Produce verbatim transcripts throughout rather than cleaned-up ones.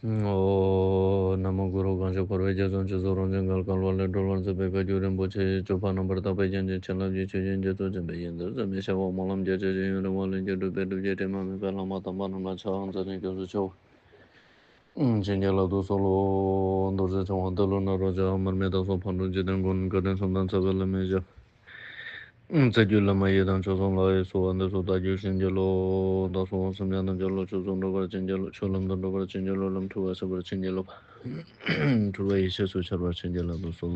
ཨོ། ན་མོ་གུ་རུ། གང་ཞིག་འཁོར་བའི་རྒྱ་མཚོ་འཇིགས་སུ་རུང་ཞིང་བརྒལ་དཀའ་བ་ལས་སྒྲོལ་བར་མཛད་པའི་བཀའ་བརྒྱུད་རིན་པོ་ཆེའི་སྤྱོད་པ་རྣམ་པར་དག་པའི་རྒྱན་གྱི་བྱིན་རླབས་ཀྱི་ཆུ་རྒྱུན་རྒྱ་མཚོ་ཆེན་པོའི་ཡོན་ཏན་ཟད་མི་ཤེས་པ་སྨོན་ལམ་རྒྱ་ཆེ་ཞིང་ཡུན་རིང་བ་ལྷུན་གྱིས་གྲུབ་པའི་སྒྲུབ་བརྒྱུད་དྲི་མ་མེད་པའི་བླ་མ་དམ་པ་རྣམས་ལ་ཕྱག་འཚལ་ཞིང་སྐྱབས་སུ་མཆིའོ། བྱིན་གྱིས་བརླབ་ཏུ་གསོལ་ལོ། རྡོ་རྗེ་འཆང་དབང་ཏེ་ལོ་ནཱ་རོ་རྗེ། མར་མི་དྭགས་པོ་ཕག་གྲུ་འཇིག་རྟེན་མགོན། བཀའ་དྲིན་གསུམ་ལྡན་རྩ་བའི་བླ་མའི་ཞབས། རྩ་བརྒྱུད་བླ་མ་ཡི་དམ་ཆོས་སྲུང་ལ་གསོལ་བ་འདེབས་སོ། བདག་རྒྱུད་བྱིན་གྱིས་རློབས། བདག་སོགས་སེམས་ཅན་ཐམས་ཅད་བློ་ཆོས་སུ་འགྲོ་བར་བྱིན་གྱིས་རློབས། ཆོས་ལམ་དུ་འགྲོ་བར་བྱིན་གྱིས་རློབས། ལམ་འཁྲུལ་བ་སེལ་བར་བྱིན་གྱིས་རློབས། འཁྲུལ་པ་ཡེ་ཤེས་སུ་འཆར་བར་བྱིན་གྱིས་བརླབ་ཏུ་གསོལ།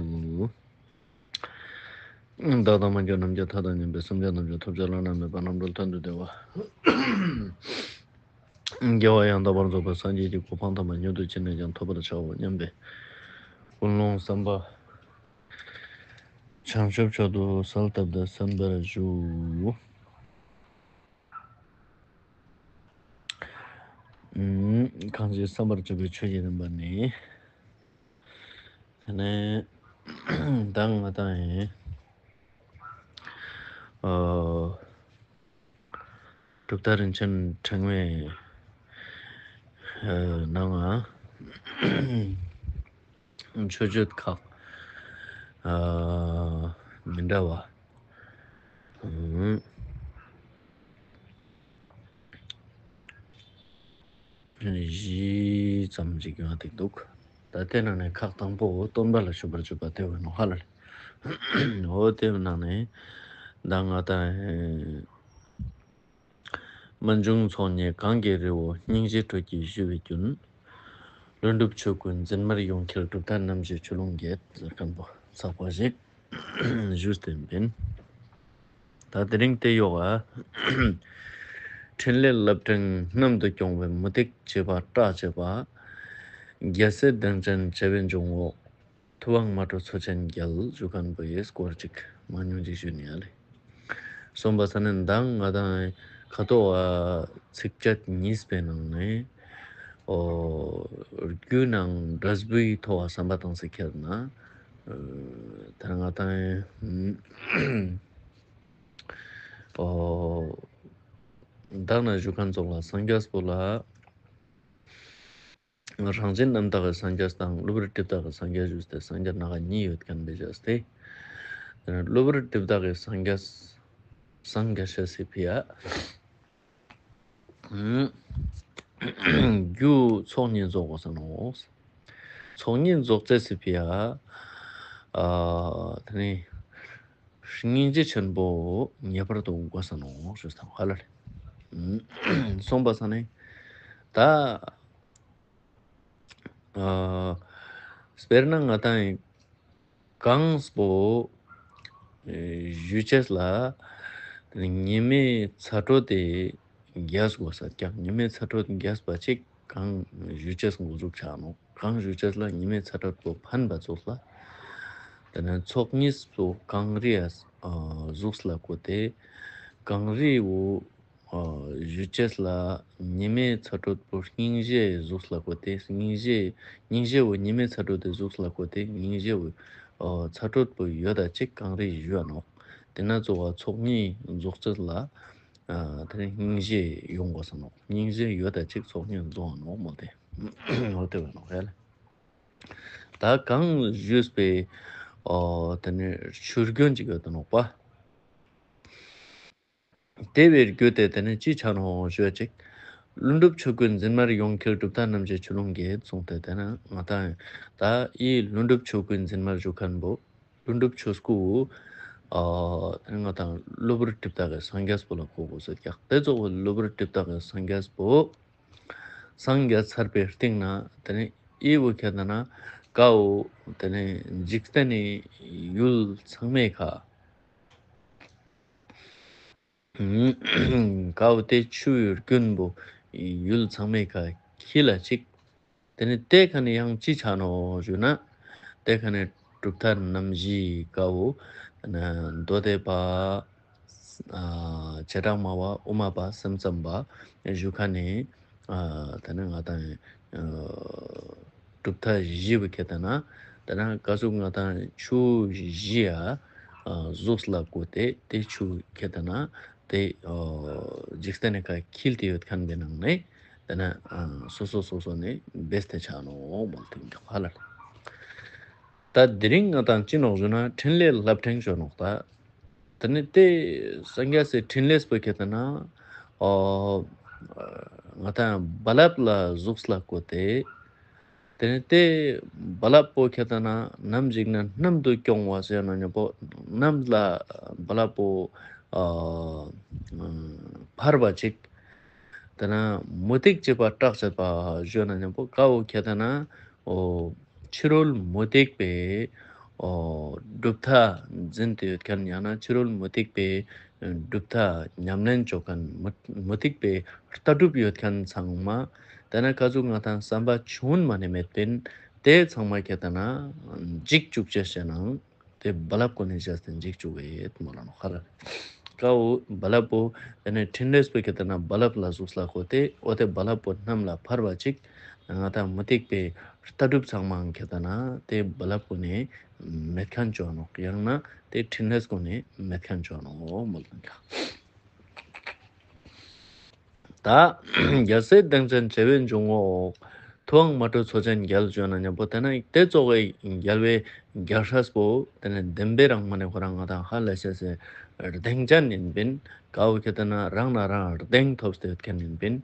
བདག་དང་མ་གྱུར་ནམ་མཁའི་མཐའ་དང་མཉམ་པའི་སེམས་ཅན་ཐམས་ཅད་ཐོབ་བྱ་བླ་ན་མེད་པ་རྣམ་གྲོལ་མཐར་ཐུག་བདེ་བ། དགེ་བ་ཡང་དག་པར་རྫོགས་པའི་སངས་རྒྱས་ཀྱི་གོ་འཕང་དམ་པ་མྱུར་དུ་ཅི་ནས་ཀྱང་ཐོབ་པར་བྱའོ་སྙམ་པའི་ཀུན་སློང་བསམ་པ་བྱང་ཆུབ་མཆོག་ཏུ་གསལ་བཏབ་སྟེ་གསན་པར་ཞུ། ཨུམ། གང་ཞིག་བསམ་པར་བྱ་བའི་ཆོས་ཀྱི་རིམ་པ་ནི། ཏེ་ནེ་ད་ང་དང་ཨེ། ཨ། གྲུབ་མཐའ་རིན་ཆེན་ཕྲེང་བའི་ནང་ང་མཆོད་བརྗོད་ཁག་མི་འདྲ་བ་བཞི་ཙམ་ཞིག་ཡོང་ཏེ་འདུག། ད་དེ་ནང་ནས་ཁག་དང་པོ་སྟོན་པ་ལ་ཞུགས་པར་བརྗོད་པ་དེ་བོ་ནོ་ཧ་ལ་ལེ། འོ་དེ་ནང་ནས་ད་ང་དང་རྨད་བྱུང་ཚོགས་གཉིས་གང་གི་རི་བོ། སྙིང་རྗེའི་དྲོད་ཀྱིས་བཞུ་བའི་རྒྱུན། ལྷུན་གྲུབ་ཆོས་སྐུའི་འཛིན་མར་ཡོངས་འཁྱིལ། གྲུབ་མཐའ་རྣམ་བཞིའི་ཆུ་ཀླུང་བརྒྱད། ཟེར་མཁན་པོ་ཚགས་པ་ཞིག་ཞུས་ཏེ་ཡིན། ད་དེ་རིང་དེ་ཡོག་ག་འཕྲིན་ལས་རླབས་ཕྲེང་སྣམ་དུ་སྐྱོང་བའི་མུ་སྟེགས་བྱེད་པ་སྐྲག་བྱེད་པ། རྒྱལ་སྲས་གདེངས་ཅན་བྱེ་བའི་འཇུག་ངོགས། ཐུབ་དབང་མ་དྲོས་མཚོ་ཆེན་རྒྱལ། ཞུ་མཁན་པོའི་སྐོར་ཅིག་མང་ཉུང་ཅིག་ཞུ་ནི་ཡ་ལེ། སོང་པ་ས་ནི་མདང་ང་དང་ཁ་ཐོག་ཚིགས་བཅད་གཉིས་པའི་ནང་ནས་ཨོ་རྒྱུ་ནང་འབྲས་བུའི་ཐོག་བསམ་པ་བཏང་སྟེ་ཁྱེར་ན། ད་ང་དང་ཨོ་མདང་ན་ཞུ་མཁན་ཙོགས་ལ་སངས་རྒྱས་པོ་ལ། རང་བཞིན་རྣམ་དག་གི་སངས་རྒྱས་དང་གློ་བུར་སྒྲིབ་དག་གི་སངས་རྒྱས་ཞུས་ཏེ་སངས་རྒྱས་སྣ་ཁ་གཉིས་ཡོད་མཁན་པའི་བྱས་ཏེ། གློ་བུར་སྒྲིབ་དག་གི་སངས་རྒྱས་སངས་རྒྱས་ཤེས་སི་ཕི་ཡ། རྒྱུ་ཚོགས་གཉིས་རྫོགས་དགོས་ས་ནོ། ཚོགས་གཉིས་རྫོགས་ཅེས་སི་ཕི་ཡ། ཨ་དེ་ནི་སྙིང་རྗེ་ཆེན་པོ་ངེས་པར་དུ་དགོས་ས་ནོ་ཞུས་དང་ཧ་ལ་ལེ། སོང་པ་ས་ནི་ད། ཨ་དཔེར་ན་ང་དང་གང་པོ་ཞུ་ཅེས་ལ་ཉི་མའི་ཚ་དྲོད་དེ་རྒྱས་དགོས་ས་ཀྱང་ཉི་མའི་ཚ་དྲོད་རྒྱས་པ་ཅིག་གང་ཞུ་ཅེས་འགོ་འཛུགས་ཆ་ནོ། གང་ཞུ་ཅེས་ལ་ཉི་མའི་ཚ་དྲོད་པོ་ཕན་པ་ཙོགས་ལ། དེ་ནས་ཚོགས་གཉིས་པོ་གངས་རི་ཡ་གཟུགས་ལ་བཀོད་དེ་གངས་རི་བོ། ཨ་ཞུ་ཅེས་ལ་ཉི་མའི་ཚ་དྲོད་པོ་སྙིང་རྗེའི་གཟུགས་ལ་བཀོད་དེ་སྙིང་རྗེ་སྙིང་རྗེ་བོ་ཉི་མའི་ཚ་དྲོད་དེ་གཟུགས་ལ་བཀོད་དེ་སྙིང་རྗེ་བོ་ཨ་ཚ་དྲོད་པོ་ཡོད་ད་ཅིག་གངས་རི་ཞུ་ཡ་ནོག། དེ་ན་གཙོ་བོ་ཚོགས་གཉིས་རྫོགས་ཅེས་ལ་ཨ་དེ་ནི་སྙིང་རྗེ་ཡོང་དགོས་ས་ནོག། སྙིང་རྗེ་ཡོད་ད་ཅིག་ཚོགས་གཉིས་རྫོགས་ནོག་མོལ་ཏེ་འོ་དེ་བ་ནོག་ཡ་ལེ། ད་གང་ཞུས་པའི་ཨ་དེ་ནི་ཆུ་རྒྱུན་ཅིག་ཡོད་དེ་ནོག་པ། དེ་བའི་རྒྱུ་དེ་དེ་ནི་ཅི་ཆ་ནོག་ཞུ་ཅིག། ལྷུན་གྲུབ་ཆོས་སྐུའི་འཛིན་མར་ཡོངས་འཁྱིལ། གྲུབ་མཐའ་རྣམ་བཞིའི་ཆུ་ཀླུང་བརྒྱད་གསུངས་ཏེ་དེ་ན་ང་དང་ད་ཨི་ལྷུན་གྲུབ་ཆོས་སྐུའི་འཛིན་མར་ཞུ་མཁན་པོ་ལྷུན་གྲུབ་ཆོས་སྐུ་ཨ་ང་དང་གློ་བུར་སྒྲིབ་དག་གི་སངས་རྒྱས་པོ་ལ་གོ་དགོས་ས་ཀྱག། དེ་ཙོགས་པོ་གློ་བུར་སྒྲིབ་དག་གི་སངས་རྒྱས་པོ་སངས་རྒྱས་ཚར་པའི་སྟེང་ན་དེ་ནི་ཨི་བོ་ཁྱེད་ན་ཀ་བོ་དེ་ནི་འཇིག་རྟེན་ནི་ཡུལ་ཚང་མའི་ཁ། ཀ་བོ་དེ་ཆུ་རྒྱུན་པོ་ཡུལ་ཚང་མའི་ཁ་འཁྱིལ་ལ་ཅིག། དེ་ནི་དེ་ཁ་ནི་ཡང་ཅི་ཆ་ནོག་ཞུ་ན། དེ་ཁ་ནི་གྲུབ་མཐའ་རྣམ་བཞིའི་ཀ་བོ་མདོ་སྡེ་པ་ཨ་བྱེ་བྲག་སྨྲ་བ་དབུ་མ་པ་སེམས་ཙམ་པ་ཞུ་ཁན་ནི་ཨ་དེ་ནི་ང་དང་ཨ་གྲུབ་མཐའ་བཞི་བོ་ཁྱེད་ད་ན་དེ་ན་ཀ་ཟུག་ང་དང་ཆུ་བཞི་ཡ་ཨ་གཟུགས་ལ་བཀོད་དེ་དེ་ཆུ་ཁྱེད་ད་ན་དེ་ཨ་འཇིག་རྟེན་ནི་ཁ་འཁྱིལ་ཏེ་ཡོད་ཁན་པའི་ནང་ནས་ ཏེ་ནེ་ཨ་སོ་སོ་སོ་སོ་ནེ་བེས་ཏེ་ཆ་ནོག་མོལ་ཏེ་ཧ་ལ། ད་དེ་རིང་ང་དང་ཅི་ནོག་ཞུ་ན་ཕྲིན་ལས་རླབས་ཕྲེང་ཞུ་ནོག་ད། ཏེ་ནེ་ཏེ་སངས་རྒྱས་སི་ཕྲིན་ལས་པོ་ཁྱེར་ཏེ་ན་ཨོ་ང་དང་རྦ་རླབས་ལ་ཟུགས་ལ་བཀོད་དེ། ཏེ་ནེ་ཏེ་རྦ་རླབས་པོ་ཁྱེར་ཏེ་ན་ནམ་ཞིག་ན་གནམ་དུ་སྐྱོང་བ་ཟེར་ན་ཉམ་པོ་གནམ་ལ་རྦ་རླབས་པོ་ཨ་འཕར་བ་ཅིག། ཏེ་ནེ་མུ་སྟེགས་བྱེད་པ་སྐྲག་བྱེད་པ་ཞུ་ན་ཉམ་པོ་ཀ་བོ་ཁྱེར་ཏེ་ན་ཨོ་ཕྱི་རོལ་མུ་སྟེགས་པའི་ཨོ་གྲུབ་མཐའ་འཛིན་ཏེ་ཡོད་ཁན་ཡང་ན་ཕྱི་རོལ་མུ་སྟེགས་པའི་གྲུབ་མཐའ་ཉམས་ལེན་ཅོ་ཁན་མུ་མུ་སྟེགས་པའི་ལྟ་གྲུབ་ཡོད་ཁན་ཚང་མ་ཏེ་ནེ་ཀ་ཟུག་ང་དང་བསམ་པ་ཆུང་ངུན་མ་ནེ་མེད་པིན། ཏེ་ཚང་མ་ཁྱེར་ཏེ་ན་འཇིག་ཅུག་ཅེས་ཟེར་ན་ཏེ་རྦ་རླབས་ཀུན་ནེ་བྱས་ཏེ་འཇིག་ཅུག་ཡོད་མོལ་ལ་ནོག་ཧ་ལ། ཀ་བོ་རྦ་རླབས་པོ་ཏེ་ནེ་ཕྲིན་ལས་པོ་ཁྱེར་ཏེ་ན་རྦ་རླབས་ལ་ཟུགས་ལ་བཀོད་དེ་འོ་ཏེ་རྦ་རླབས་པོ་གནམ་ལ་འཕར་བ་ཅིག། ང་དང་མུ་སྟེགས་པའི་ལྟ་གྲུབ་ཚང་མ་ཁྱེར་ཏེ་ན་ཏེ་རྦ་རླབས་ཀུན་ནེ་མེད་ཁན་ཅོ་ནོག་ཡང་ན་ཏེ་ཕྲིན་ལས་ཀུན་ནེ་མེད་ཁན་ཅོ་ནོག་མོལ་ཏེ་ཀ། ད་རྒྱལ་སྲས་སྡིངས་ཅན་བྱེ་བས་འཇུག་ངོགས། ཐུབ་དབང་མ་དྲོས་མཚོ་ཆེན་རྒྱལ་ཞུ་ན་ཉམ་པོ་ཏེ་ནེ་ཏེ་ཙོགས་སི་རྒྱལ་བའི་རྒྱལ་སྲས་པོ་ཏེ་ནེ་བདེན་པའི་རང་མ་ནེ་ཁོ་རང་ང་དང་ཧ་ལས་ཤེས་སི་སྡིངས་ཅན་ཨིན་པིན། ཀ་བོ་ཁྱེར་ཏེ་ན་རང་ན་རང་སྡིངས་ཐོབ་སྟེ་ཡོད་ཁན་ཨིན་པིན།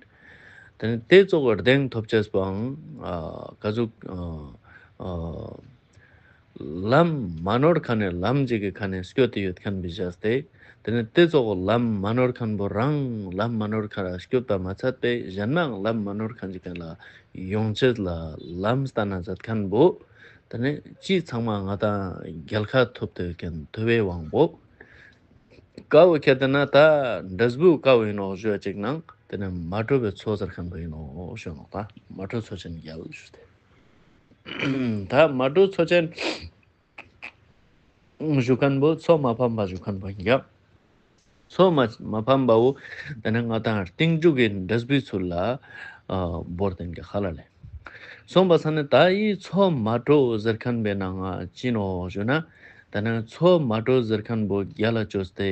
ཏེ་ནེ་ཏེ་ཙོགས་སི་སྡིངས་ཐོབ་ཅེས་པོའང་ཨ་ཀ་ཟུག་ཨ་ཨ་ལམ་མ་ནོར་ཁན་ནི་ལམ་ཞིག་གི་ཁ་ནེ་སྐྱོད་དེ་ཡོད་ཁན་བི་ཞག་སྟེ། ཏེ་ནེ་ཏེ་ཙོགས་ལམ་མ་ནོར་ཁན་བོ་རང་ལམ་མ་ནོར་ཁན་ར་སྐྱོད་པ་མ་ཚད་པའི་ཞན་མའང་ལམ་མ་ནོར་ཁན་ཞིག་ཁ་ལ་ཡོང་ཅེས་ལ་ལམ་སྟན་ན་མཛད་ཁན་བོ། ཏེ་ནེ་ཅི་ཚང་མ་ང་དང་རྒྱལ་ཁ་ཐོབ་སྟེ་ཡོད་ཁན་ཐུབ་པའི་དབང་པོ། ཀ་བོ་ཁྱེར་ཏེ་ན་ད་འབྲས་བུ་ཀ་བོ་ཨིན་ནོག་ཞུ་བ་ཅིག་ནང་ཏེ་ནེ་མ་དྲོས་པའི་མཚོ་ཟེར་ཁན་བོ་ཨིན་ནོག་ཞུ་ནོག་ད་མ་དྲོས་མཚོ་ཆེན་རྒྱལ་ཞུ་སྟེ། ད་མ་དྲོས་མཚོ་ཆེན་ཞུ་ཁན་བོ་མཚོ་མ་ཕམ་པ་ཞུ་ཁན་བོ་ཨིན་ཀྱག། མཚོ་མ་མ་ཕམ་པ་བོ་ཏེ་ནེ་ང་དང་རྟིང་མཇུག་གི་འབྲས་བུའི་ཚུལ་ལ་ཨ་བོར་ཏེ་ཨིན་ཀྱག་ཧ་ལ་ལེ། སོང་པ་ས་ནེ་ད་འི་མཚོ་མ་དྲོས་ཟེར་ཁན་བོའི་ནང་ང་ཅི་ནོག་ཞུ་ན། ཏེ་ནེ་མཚོ་མ་དྲོས་ཟེར་ཁན་བོ་རྒྱལ་ལ་ཅོས་ཏེ་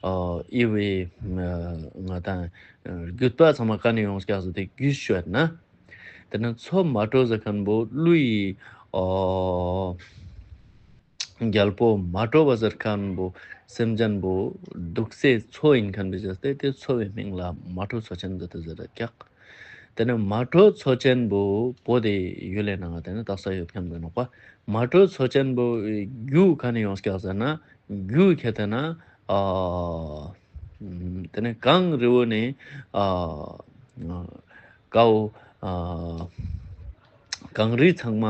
ཨ་འི་བོའི་ང་དང་རྒྱུད་པ་ཚང་མ་ཀ་ནེ་ཡོངས་ཀྱག་ཟེར་ཏེ་རྒྱུས་ཤོད་ན། ཏེ་ནེ་མཚོ་མ་དྲོས་ཟེར་ཁན་བོ་ཀླུའི་ཨོ་རྒྱལ་པོ་མ་དྲོས་པ་ཟེར་ཁན་བོ་སེམས་ཅན་བོ་དུག་སའི་མཚོ་ཨིན་ཁན་བི་ཞག་སྟེ་ཏེ་མཚོ་བོའི་མིང་ལ་མ་དྲོས་མཚོ་ཆེན་ཟེར་ཏེ་ཟེར་ཀྱག། ཏེ་ནེ་མ་དྲོས་མཚོ་ཆེན་བོ་བོད་དི་ཡུལ་ལི་ནང་ང་ཏེ་ནེ་དག་ས་ཡོད་ཁན་བོ་ཨིན་ནོག་པ། མ་དྲོས་མཚོ་ཆེན་བོའི་རྒྱུ་ཀ་ནེ་ཡོངས་ཀྱག་ཟེར་ན་རྒྱུ་ཁྱེར་ཏེ་ན་ཨ་ཏེ་ནེ་གངས་རི་བོ་ནེ་ཨ་ཀ་བོ་ཨ་གངས་རི་ཚང་མ་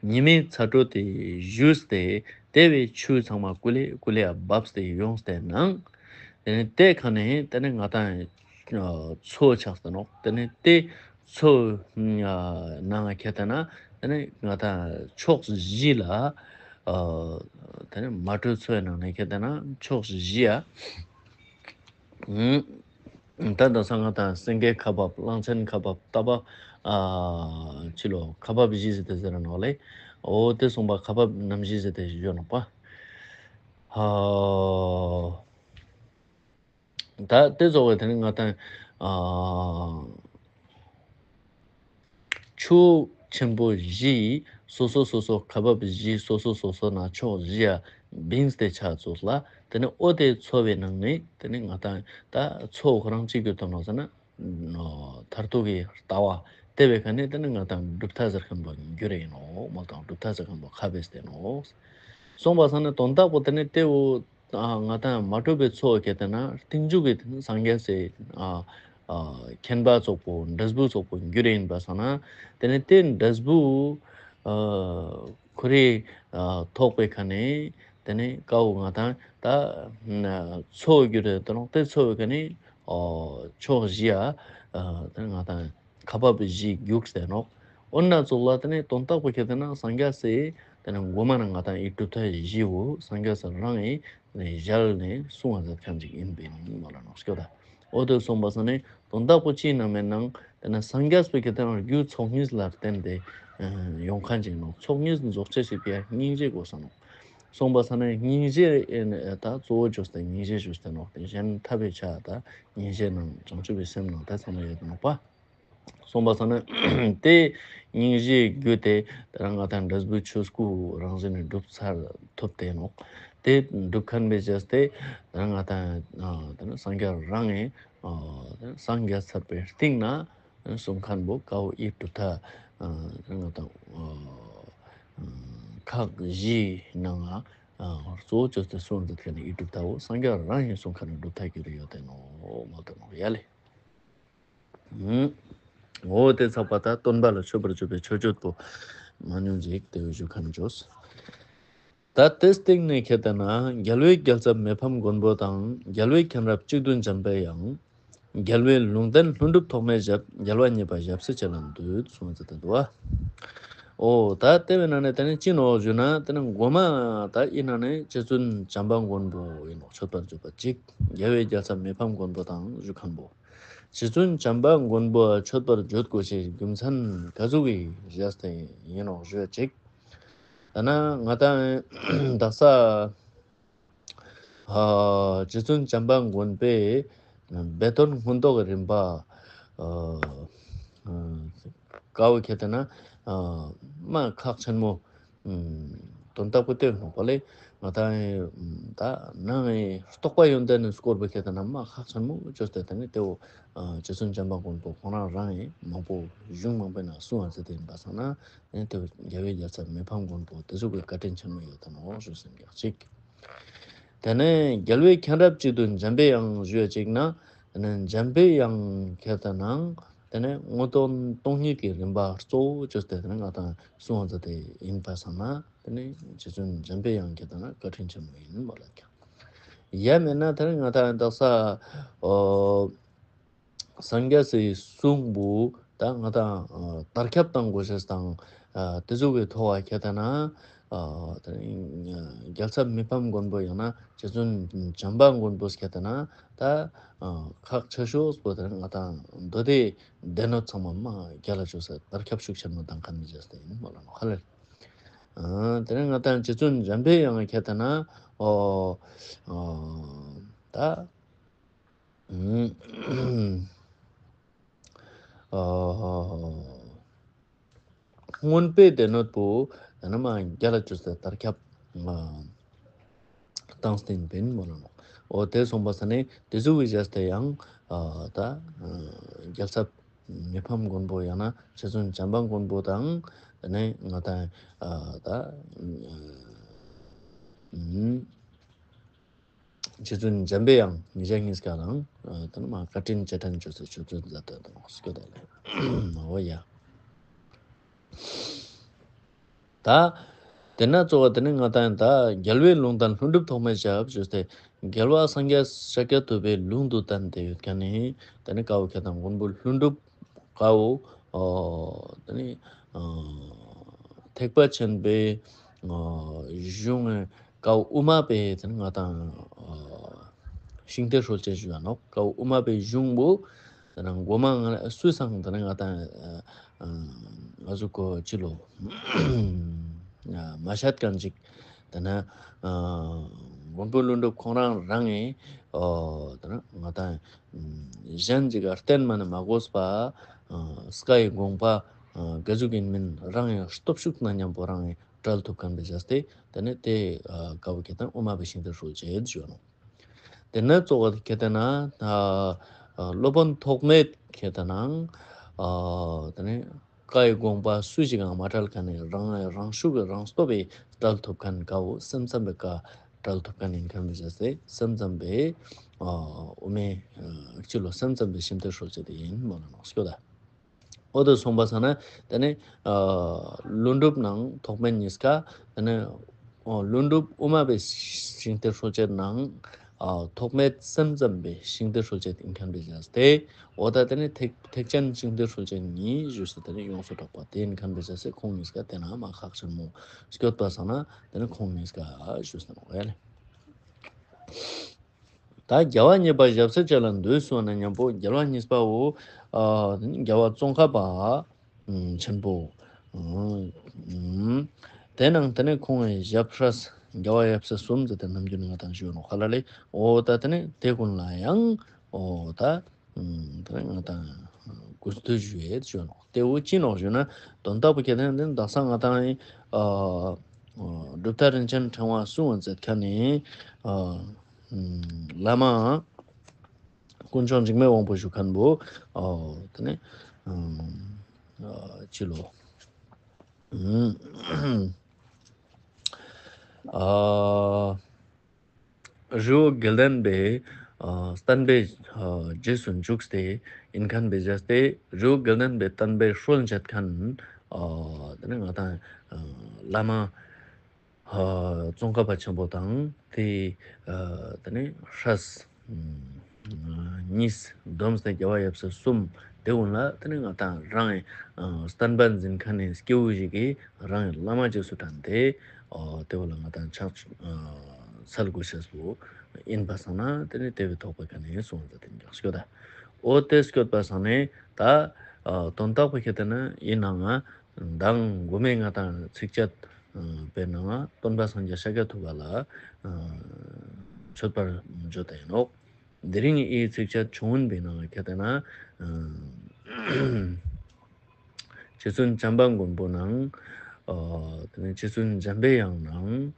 ཉི་མའི་ཚ་དྲོད་དེ་ཞུས་ཏེ་ཏེ་བོའི་ཆུ་ཚང་མ་ཀུ་ལེ་ཀུ་ལེ་ཡ་བབས་ཏེ་ཡོངས་ཏེ་ནང་ཏེ་ནེ་ཏེ་ཁ་ནེ་ཏེ་ནེ་ང་དང་མཚོ་ཆགས་ཏེ་ནོག། ཏེ་ནེ་ཏེ་མཚོ་ནང་ཁྱེར་ཏེ་ན་ཏེ་ནེ་ང་དང་ཕྱོགས་བཞི་ལ་ཨ་ཏེ་ནེ་མ་དྲོས་མཚོའི་ནང་ནེ་ཁྱེར་ཏེ་ན་ཕྱོགས་བཞི་ཡ། ད་དག་ས་ང་དང་སེང་གེ་ཁ་འབབ་གླང་ཆེན་ཁ་འབབ་རྟ་བབ་ཨ་ཕྱི་ལོ་ཁ་འབབ་བཞི་ཟེར་ཏེ་ཟེར་ར་ནོག་ལེ། འོ་ཏེ་སོང་པ་ཁ་འབབ་རྣམ་བཞི་ཟེར་ཏེ་ཡོད་ནོག་པ། ཨ་ད་ཏེ་ཙོགས་པའི་ཏེ་ནེ་ང་དང་ཨ་ཆུ་ཆེན་པོ་བཞི་སོ་སོ་སོ་སོ་ཁ་འབབ་བཞི་སོ་སོ་སོ་སོ་ན་ཕྱོགས་བཞི་ཡ་བིངས་ཏེ་ཆ་ཙོགས་ལ་ཏེ་ནེ་འོ་ཏེ་མཚོ་བོའི་ནང་ནེ་ཏེ་ནེ་ང་དང་ད་མཚོ་ཁོ་རང་ཅི་གྱུར་ཏེ་ནོག་ཟེར་ན་མཐར་ཐུག་གི་ལྟ་བ་ཏེ་བོའི་ཁ་ནེ་ཏེ་ནེ་ང་དང་གྲུབ་མཐའ་ཟེར་ཁན་བོ་གྱུར་ཨིན་ནོག་མོལ་ཏེ་གྲུབ་མཐའ་ཟེར་ཁན་བོ་ཁ་བེས་ཏེ་ནོག། སོང་པ་ས་ནེ་དོན་དག་པོ་ཏེ་ནེ་ཏེ་བོ་ཨ་ང་དང་མ་དྲོས་པའི་མཚོ་ཁྱེར་ཏེ་ན་རྟིང་མཇུག་གི་སངས་རྒྱས་སི་ཨ་ཨ་མཁྱེན་པ་ཙོགས་པོ་འབྲས་བུ་ཙོགས་པོ་གྱུར་ཨིན་པ་ས་ན་ཏེ་ནེ་ཏེ་འབྲས་བུ་ཨ་ཁོ་རེ་ཨ་ཐོགས་པའི་ཁ་ནེ་ཏེ་ནེ་ཀ་བོ་ང་དང་ད་མཚོ་གྱུར་ཏེ་ནོག། ཏེ་མཚོ་བོའི་ཁ་ནེ་ཨ་ཕྱོགས་བཞི་ཡ་ཨ་ཏེ་ནེ་ང་དང་ཁ་འབབ་བཞི་གྱུར་ཏེ་ནོག། འོ་ན་ཙོགས་ལ་ཏེ་ནེ་དོན་དག་པོ་ཁྱེར་ཏེ་ན་སངས་རྒྱས་སི་ཏེ་ནེ་གོ་མ་ན་ང་དང་འི་གྲུབ་མཐའ་བཞི་བོ་སངས་རྒྱས་སི་རང་ངི་ཏེ་ནེ་ཞལ་ནེ་གསུང་བ་མཛད་ཁན་ཅིག་ཨིན་པིན་མོལ་ལ་ནོག་སྐྱོད་ད། འོ་ཏེ་སོང་པ་ས་ནེ་དོན་དག་པོ་ཅི་ཨིན་ན་མེད་ན་ཏེ་ནེ་སངས་རྒྱས་པོ་ཁྱེར་ཏེ་ན་རྒྱུ་ཚོགས་གཉིས་ལ་བརྟེན་ཏེ་ཡོང་ཁན་ཅིག་ནོག། ཚོགས་གཉིས་རྫོགས་ཅེས་སི་ཕི་ཡ་སྙིང་རྗེ་དགོས་ས་ནོག། སོང་པ་ས་ནེ་སྙིང་རྗེ་ཨིན་ད་གཙོ་བོ་ཅོས་ཏེ་སྙིང་རྗེ་ཅོས་ཏེ་ནོག། ཏེ་གཞན་ཐར་པའི་ཆ་ད་སྙིང་རྗེ་ནང་བྱང་ཆུབ་པའི་སེམས་ནང་ད་ཚང་མ་ཡོད་ནོག་པ། སོང་པ་སང་ན་དེ་སྙིང་རྗེའི་རྒྱུ་དེ་ད་རང་ང་ཏང་འབྲས་བུའི་ཆོས་སྐུ་རང་བཞིན་ནི་འགྲུབ་ཚར་ཐུབ་སྟེ་ནོག། དེ་འགྲུབ་ཁན་བེ་བྱས་ཏེ་ད་རང་ང་ཏང་ཨ་ད་རང་སངས་རྒྱས་རང་ངི་ཨ་ད་རང་སངས་རྒྱས་ཚར་བའི་སྟིང་ན་གསུང་ཁན་བོ་ཀ་བོ་ཨི་གྲུབ་མཐའ་ཨ་ད་རང་ང་ཏང་ཨ་ཁག་བཞིའི་ནང་ང་ཨ་གཙོ་བོ་བཅོས་ཏེ་གསུངས་ཏེ་ཁན་ནི་ཨི་གྲུབ་མཐའ་བོ་སངས་རྒྱས་རང་ངི་གསུང་ཁན་ནི་གྲུབ་མཐའ་གྱུར་ཡོད་དེ་ནོག་མོལ་ཏེ་ནོག་ཡ་ལེ། འོ་དེ་ཚགས་པ་ད་སྟོན་པ་ལ་མཆོད་པར་བརྗོད་པའི་མཆོད་བརྗོད་པོ་མ་ཉུང་ཅིག་དེ་བོ་ཞུ་ཁན་བྱོས། ད་དེ་སྟིང་ནེ་ཁེ་ཏེ་ན་རྒྱལ་བའི་རྒྱལ་ཚབ་མི་ཕམ་མགོན་པོ་དང་། རྒྱལ་བའི་མཁྱེན་རབ་གཅིག་བསྡུས་འཇམ་པའི་དབྱངས། རྒྱལ་བའི་ལུང་བསྟན་ལྷུན་གྲུབ་ཐོགས་མེད་ཞབས། རྒྱལ་བ་མཉེས་པ་ཞབས་སུ་མཆི་ལ་འདུད། གསུངས་ཏེ་འདུག་པ། འོ་ད་དེ་བོའི་ནང་ནེ་དེ་ནེ་ཅི་ནོག་ཞུ་ན་དེ་ནེ་མགོ་མ་ད་ཨི་ནང་ནེ་རྗེ་བཙུན་བྱམས་པ་མགོན་པོ་ཨིན་ནོག་མཆོད་པར་བརྗོད་པ་གཅིག། རྒྱལ་བའི་རྒྱལ་ཚབ་མི་ཕམ་མགོན་པོ་དང་ཞུ་ཁན་བོ། རྗེ་བཙུན་བྱམས་པ་མགོན་པོ་མཆོད་པར་བརྗོད་དགོས་ཤེས་རྒྱུ་མཚན་ག་ཟུག་གི་བཞག་སྟེ་ཨིན་ནོག་ཞུ་ཡ་ཅིག། ད་ན་ང་ཏང་དག་ས་ཨ་རྗེ་བཙུན་བྱམས་པ་མགོན་པོའི་སྦས་དོན་མངོན་རྟོགས་རིམ་པ་ཨ་ཀ་བོ་ཁེ་ཏེ་ན་ཨ་མ་ཁག་ཆེན་མོ་ཨུམ་དོན་དག་པོ་དེ་ནོག་པ་ལེ། ང་ཏང་ད་ནང་ངི་རྟོགས་པ་ཡོན་ཏན་ནི་སྐོར་བོ་ཁེ་ཏེ་ན་མ་ཁག་ཆེན་མོ་བཅོས་ཏེ་དེ་ནེ་དེ་བོ་ཨ་རྗེ་བཙུན་བྱམས་པ་མགོན་པོ་ཁོང་རང་རང་ངི་མང་པོ་གཞུང་མང་པོའི་ནང་གསུངས་པ་ཟེར་ཏེ་ཨིན་པ་སང་ན་དེ་ནེ་དེ་བོ་རྒྱལ་བའི་རྒྱལ་ཚབ་མི་ཕམ་མགོན་པོ་དེ་ཟུག་གི་བཀའ་དྲིན་ཆེན་མོ་ཡོད་དེ་ནོག་ཞུ་སེམས་ཀྱང་གཅིག། དེ་ནེ་རྒྱལ་བའི་མཁྱེན་རབ་གཅིག་བསྡུས་འཇམ་པའི་དབྱངས་ཞུ་ཡ་ཅིག་ན་དེ་ནེ་འཇམ་པའི་དབྱངས་ཁེ་ཏེ་ན་དེ་ནེ་མངོན་རྟོགས་སྟོང་ཉིད་ཀྱི་རིམ་པ་གཙོ་བོ་བཅོས་ཏེ་དེ་ནེ་ང་ཏང་གསུངས་པ་ཟེར་ཏེ་ཨིན་པ་སང་ན་དེ་ནེ་རྗེ་བཙུན་འཇམ་པའི་དབྱངས་ཁེ་ཏེ་ན་བཀའ་དྲིན་ཆེན་མོ་ཨིན་མོལ་ལ་ཀྱང་། ཡ་མེད་ན་དེ་ནེ་ང་ཏང་དག་ས་འོ་སངས་རྒྱས་སི་གསུང་བོ་ད་ང་ཏང་ཨ་དར་ཁྱབ་བཏང་དགོས་ཤེས་དང་ཨ་དེ་ཟུག་གི་ཐོག་ཁ་ཁེ་ཏེ་ན་ཨ་དེ་རྒྱལ་ཚབ་མི་ཕམ་མགོན་པོ་ཡང་ན་རྗེ་བཙུན་བྱམས་པ་མགོན་པོ་ཁེ་ཏེ་ན་ད་ཨ་ཁག་ཆེ་ཤོས་པོ་དེ་ང་ཏང་མདོ་སྡེའི་སྡེ་སྣོད་ཚང་མ་མ་རྒྱལ་ལ་བཅོས་ས་དར་ཁྱབ་ཤུགས་ཆེན་མོ་བཏང་ཁན་ནི་རྗེས་དེ་ཨིན་མོལ་ལ་ནོག་ཧ་ལེ། ཨ་དེ་ནེ་ང་ཏང་རྗེ་བཙུན་འཇམ་པའི་དབྱངས་ཁེ་ཏེ་ན་འོ་ཨ་ད་ཨ་མངོན་པའི་སྡེ་སྣོད་པོ་ཡང་ན་མ་རྒྱལ་ལ་བཅོས་ཏེ་དར་ཁྱབ་ཨ་བཏང་སྟེ་ཨིན་མོལ་ལ་ནོག། འོ་དེ་སོང་པ་ས་ནེ་དེ་ཟུག་གི་རྗེས་དེ་ཡང་ཨ་ད་ཨ་རྒྱལ་ཚབ་མི་ཕམ་མགོན་པོ་ཡང་ན་རྗེ་བཙུན་བྱམས་པ་མགོན་པོ་དང་དེ་ནེ་ང་ཏང་ཨ་ད་ཨ་ཨ་རྗེ་བཙུན་འཇམ་པའི་དབྱངས་ཉིས་བརྒྱ་གཉིས་ཀ་རང་ཨ་དེ་ནེ་མ་བཀའ་དྲིན་རྗེས་དྲན་བཅོས་ཏེ་ཆོས་ཚུལ་མཛད་དེ་དང་སྐྱོད་དེ་ལེ། འོ་ཡ། ད་དེ་ན་གཙོ་བོ་དེ་ནེ་ང་ཏང་ད་རྒྱལ་བའི་ལུང་བསྟན་ལྷུན་གྲུབ་ཐོགས་མེད་ཞབས་བཅོས་ཏེ་རྒྱལ་བ་སངས་རྒྱས་ཤཱཀྱ་ཐུབ་པའི་ལུང་དུ་བསྟན་ཏེ་ཡོད་ཁན་ནི་དེ་ནེ་ཀ་བོ་ཁེ་ཏེ་ན་མགོན་པོ་ཀ་བོ་ཨ་དེ་ནེ་ཨ་ཐེག་པ་ཆེན་པོའི་ཨ་གཞུང་ཀ་བོ་དབུ་མ་པའི་དེ་ནེ་ང་ཏང་ཨ་ཤིང་རྟའི་སྲོལ་འབྱེད་ཞུ་བ་ནོག། ཀ་བོ་དབུ་མ་པའི་གཞུང་བོ་དེ་ནེ་མགོ་མ་ང་སུས་སང་དེ་ནེ་ང་ཏང་ཨ་ང་ཟུག་གོ་ཅི་ལོ་ཨ་མ་བཤད་ཁན་ཅིག། དེ་ནེ་ཨ་མགོན་པོ་ཀླུ་སྒྲུབ་ཁོང་རང་རང་ངི་ཨ་དེ་ནེ་ང་ཏང་གཞན་ཅིག་ག་བསྟེན་མ་ནེ་མ་དགོས་པ་ཨ་བཀའ་ཡི་དགོངས་པ་ཨ་ག་ཟུག་ཨིན་མིན་རང་ངི་སྟོབས་ཤུགས་ནང་ཉམ་པོ་རང་ངི་བཀྲལ་ཐུབ་ཁན་བེ་བྱས་ཏེ་དེ་ནེ་དེ་ཨ་ཀ་བོ་ཁེ་ཏེ་ན་དབུ་མ་པའི་ཤིང་རྟའི་སྲོལ་འབྱེད་ཞུ་བ་ནོག། དེ་ནེ་གཙོ་བོ་ཁེ་ཏེ་ན་ཨ་སློབ་དཔོན་ཐོགས་མེད་ཁེ་ཏེ་ན་ཨ་དེ་ནེ་བཀའ་ཡི་དགོངས་པ་སུ་ཞིག་གང་མ་བཀྲལ་ཁན་ནི་རང་རང་ཤུགས་རང་སྟོབས་པའི་བཀྲལ་ཐུབ་ཁན་ཀ་བོ་སེམས་ཙམ་པའི་བཀའ་བཀྲལ་ཐུབ་ཁན་ཨིན་ཁན་བེ་བྱས་ཏེ་སེམས་ཙམ་པའི་ཨ་དབུ་མའི་ཨ་སྤྱི་ལོ་སེམས་ཙམ་པའི་ཤིང་རྟའི་སྲོལ་འབྱེད་དེ་ཨིན་མོལ་ལ་ནོག་སྐྱོད་ད། འོ་དེ་སོང་པ་ས་ན་དེ་ནེ་ཨ་ཀླུ་སྒྲུབ་ནང་ཐོགས་མེད་གཉིས་ཀ་དེ་ནེ་ཨོ་ཀླུ་སྒྲུབ་དབུ་མ་པའི་ཤིང་རྟའི་སྲོལ་འབྱེད་ནང་ཨ་ཐོགས་མེད་སེམས་ཙམ་པའི་ཤིང་རྟའི་སྲོལ་འབྱེད་ཨིན་ཁན་བེ་བྱས་ཏེ་འོ་ད་དེ་ནེ་ཐེག་ཐེག་ཆེན་ཤིང་རྟའི་སྲོལ་འབྱེད་གཉིས་ཞུས་ཏེ་དེ་ནེ་ཡོངས་སུ་གྲགས་པ་དེ་ཨིན་ཁན་བེ་བྱས་ཏེ་ཁོང་གཉིས་ཀ་དེ་ན་མ་ཁག་ཆེན་མོ་སྐྱོད་པ་ས་ན་དེ་ནེ་ཁོང་གཉིས་ཀ་ཞུས་ཏེ་ནོག་ཡ་ལེ། ད་རྒྱལ་བ་མཉེས་པ་ཞབས་སུ་མཆི་ལ་འདུད་གསུངས་ན་ཉམ་པོ་རྒྱལ་བ་མཉེས་པ་བོ་ཨ་རྒྱལ་བ་ཙོང་ཁ་པ་ཨ་ཆེན་པོ་ཨ་ཨ་དེ་ནང་དེ་ནེ་ཁོང་ངི་ཞབས་སྲས་རྒྱལ་བ་ཡབ་སྲས་གསུམ་ཟེར་ཏེ་ནམ་རྒྱུན་ང་ཏང་ཞུ་ནོག་ཧ་ལ་ལེ། འོ་ད་དེ་ནེ་དེ་ཀུན་ལ་ཡང་འོ་ད་ཨ་དེ་ནེ་ང་ཏང་ གུས་འདུད་ཞུ་ཡེ་ཞུ་ནོག། ཏེ་བོ་ཅི་ནོག་ཞུ་ན་དོན་དག་པོ་ཁྱེར་ཏེ་ན་དེ་དག་ས་ང་དང་ཨ་གྲུབ་མཐའ་རིན་ཆེན་ཕྲེང་བ་གསུང་བ་མཛད་ཁན་ནི་ཨ་བླ་མ་དཀོན་མཆོག་འཇིགས་མེད་དབང་པོ་ཞུ་ཁན་བོ་ཨ་ཏེ་ནེ་ཨ་ཅི་ལོ། ཨ་རི་བོ་དགེ་ལྡན་པའི་ཨ་བསྟན་པའི་ཨ་རྗེས་སུ་འཇུག་སྟེ་ཨིན་ཁན་བེ་ཇས་ཏེ་རི་བོ་དགེ་ལྡན་པའི་བསྟན་པའི་སྲོལ་འབྱེད་ཁན་ཨ་ཏེ་ནེ་ང་དང་ཨ་བླ་མ་ཨ་ཙོང་ཁ་པ་ཆེན་པོ་དང་ཏེ་ཨ་ཏེ་ནེ་སྲས་ཨ་གཉིས་བསྡོམས་ཏེ་རྒྱལ་བ་ཡབ་སྲས་གསུམ། ཏེ་གུན་ལ་ཏེ་ནེ་ང་དང་རང་ཨ་བསྟན་པ་འཛིན་ཁན་ནི་སྐྱེ་བོ་ཞིག་གི་རང་བླ་མ་རྗེས་སུ་དྲན་ཏེ་ཨ་ཏེ་བོ་ལ་ང་དང་ཕྱག་ཨ་འཚལ་དགོས་ཤེས་པོ་ཨིན་པ་སང་ན་ཏེ་ནེ་ཏེ་བོའི་ཐོག་པའི་ཀ་ནེ་གསུངས་ཏེ་ཏེ་ནེ་སྐྱོད་ད། འོ་ཏེ་སྐྱོད་པ་སང་ན་ད་ཨ་དོན་དག་པོ་ཁྱེར་ཏེ་ན་ཨིན་ནའང་མདང་གོ་མའི་ང་དང་ཚིགས་བཅད་ཨ་པའི་ནང་ང་སྟོན་པ་སངས་རྒྱས་ཤཱཀྱ་ཐུབ་པ་ལ་ཨ་མཆོད་པར་བརྗོད་དེ་ཨིན་ནོག། དེ་རིང་ངི་ཚིགས་བཅད་ཆུང་ངུན་པའི་ནང་ང་ཁྱེར་ཏེ་ན་ཨ་རྗེ་བཙུན་བྱམས་པ་མགོན་པོ་ནང་ཨ་ཏེ་ནེ་རྗེ་བཙུན་འཇམ་པའི་དབྱངས་ནང་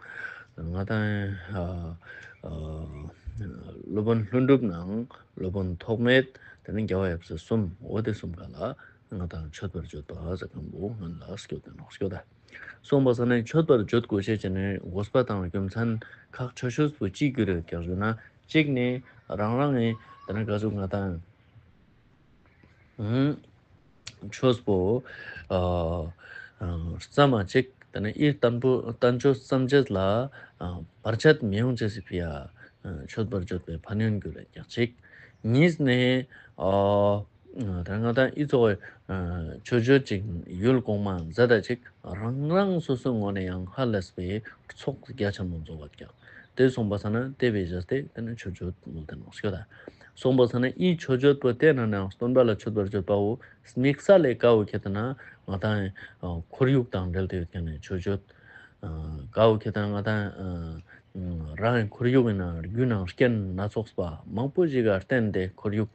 ང་དང་ཨ་ཨ་སློབ་དཔོན་ཀླུ་སྒྲུབ་ནང་སློབ་དཔོན་ཐོགས་མེད་ཏེ་ནེ་རྒྱལ་བ་ཡབ་སྲས་གསུམ། འོ་ཏེ་གསུམ་ཀ་ལ་ང་དང་མཆོད་པར་བརྗོད་པ་ཟེར་ཁན་བོ་སྔོན་ལ་སྐྱོད་དེ་ནོག། སྐྱོད་ད། སོང་པ་སང་ན་མཆོད་པར་བརྗོད་དགོས་ཤེས་ཅན་ནི་དགོས་པ་དང་རྒྱུ་མཚན་ཁག་ཆེ་ཤོས་པོ་ཅི་གྱུར་ཡོད་ཀྱག་ཞུ་ན། གཅིག་ནི་རང་རང་ངི་ཏེ་ནེ་ག་ཟུག་ང་དང་ཨ་ཆོས་པོ་ཨ་ཨ་བརྩམས་མ་ཅིག་ཏེ་ནེ་ཨི་བསྟན་པོ་བསྟན་བཅོས་བརྩམས་ཅེས་ལ་ཨ་བར་ཆད་མི་ཡོང་ཅེས་སི་ཕི་ཡ་ཨ་མཆོད་པར་བརྗོད་པའི་ཕན་ཡོན་གྱུར་ཡོད་ཀྱག་ཅིག། གཉིས་ནི་ཨ་ཨ་ད་ང་དང་ཨི་ཙོགས་ཨ་མཆོད་བརྗོད་ཅིག་ཡུལ་གོང་མ་མཛད་ད་ཅིག་རང་རང་སོ་སོའི་ངོས་ནེ་ཡང་ཧ་ལས་པའི་ཚོགས་རྒྱ་ཆེན་མོ་རྫོགས་པ་ཀྱག། ཏེ་སོང་པ་སང་ན་ཏེ་བེ་ཇས་ཏེ་ཏེ་ནེ་མཆོད་བརྗོད་མོལ་ཏེ་ནོག་སྐྱོད་ད། སོང་པ་སང་ན་ཨི་མཆོད་བརྗོད་པོ་ཏེ་ནང་ནའང་སྟོན་པ་ལ་མཆོད་པར་བརྗོད་པའོ། དམིགས་བསལ་ལས་ཀ་བོ་ཁྱེར་ཏེ་ན་ང་དང་ཨ་ཁོར་ཡུག་དང་འབྲེལ་ཏེ་ཡོད་ཁན་ནི་མཆོད་བརྗོད་ཨ་ཀ་བོ་ཁྱེར་ཏེ་ན་ང་དང་ཨ་རང་ཁོར་ཡུག་ཨིན་ན་རྒྱུ་ནང་རྐྱེན་སྣ་ཚོགས་པ་མང་པོ་ཞིག་ག་བརྟེན་ཏེ་ཁོར་ཡུག་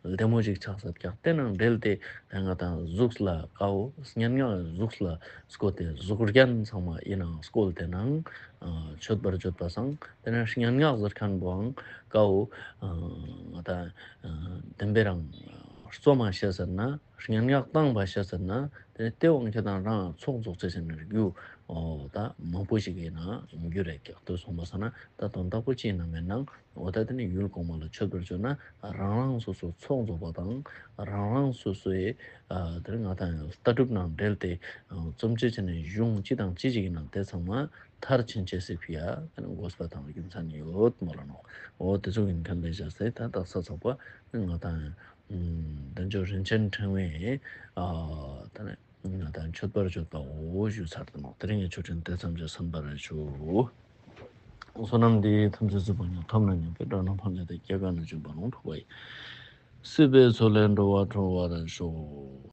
ལྡེ་མོ་ཞིག་ཆགས་ས་ཀྱག། ཏེ་ནང་འབྲེལ་ཏེ་ང་དང་གཟུགས་ལ་ཀ་བོ་སྙན་ངག་གཟུགས་ལ་བཀོལ་ཏེ་གཟུགས་རྒྱན་ཚང་མ་ཨིན་ནའང་བཀོལ་ཏེ་ནང་ཨ་མཆོད་པར་བརྗོད་པ་སང་ཏེ་ནེ་སྙན་ངག་ཟེར་ཁན་བོའང་ཀ་བོ་ཨ་ང་དང་ཨ་བདེན་པའི་རང་ཨ་རྩོམ་མ་ཤེས་ཟེར་ན་སྙན་ངག་བཏང་བ་ཤེས་ཟེར་ན་ཏེ་ནེ་ཏེ་བོ་ཁྱེར་ཏེ་ན་རང་ཚོགས་རྫོགས་ཅེས་ཟེར་ན་རྒྱུ་འོ་ད་མང་པོ་ཞིག་ཨིན་ན་རྒྱུ་རེད་ཀྱག། ཏེ་སོང་པ་སང་ན་ད་དོན་དག་པོ་ཅི་ཨིན་ན་མེད་ན་འོ་ད་ཏེ་ནེ་ཡུལ་གོང་མ་ལ་མཆོད་པར་བརྗོད་ན་རང་རང་སོ་སོ་ཚོགས་རྫོགས་པ་དང་རང་རང་སོ་སོའི་ཨ་ཏེ་ནེ་ང་དང་ལྟ་གྲུབ་ནང་འབྲེལ་ཏེ་ཨ་རྩོམ་ཅེས་ཅན་ནི་གཞུང་ཅི་དང་ཅི་ཞིག་ཨིན་ན་ཏེ་ཚང་མ་མཐར་ཕྱིན་ཅེས་སི་ཕི་ཡ་ཏེ་ནེ་དགོས་པ་དང་རྒྱུ་མཚན་ཡོད་མོལ་ལ་ནོག། འོ་ཏེ་ཙོགས་ཨིན་ཁན་བེ་ཇས་ཏེ་ད་དག་ས་ཚགས་པ་ང་དང་ཨ་བསྟན་བཅོས་རིན་ཆེན་ཕྲེང་བའི་ཨ་ཏེ་ནེ་ང་དང་མཆོད་པར་བརྗོད་པའོ་ཞུ་ཚར་ཏེ་ནོག། དེ་རིང་གི་ཆོས་འབྲེལ་ཏེ་ཙམ་གྱིས་ཚང་བར་ཞུ། བསོད་ནམས་འདི་ཡིས་ཐམས་ཅད་གཟིགས་པ་ཉིད། ཐོབ་ནས་ཉེས་པའི་དགྲ་རྣམས་ཕམ་བྱས་ཏེ། སྐྱེ་རྒ་ན་འཆིའི་རྦ་ཀློང་འཁྲུགས་པ་ཡི། སྲིད་པའི་མཚོ་ལས་འགྲོ་བ་སྒྲོལ་བར་ཤོག།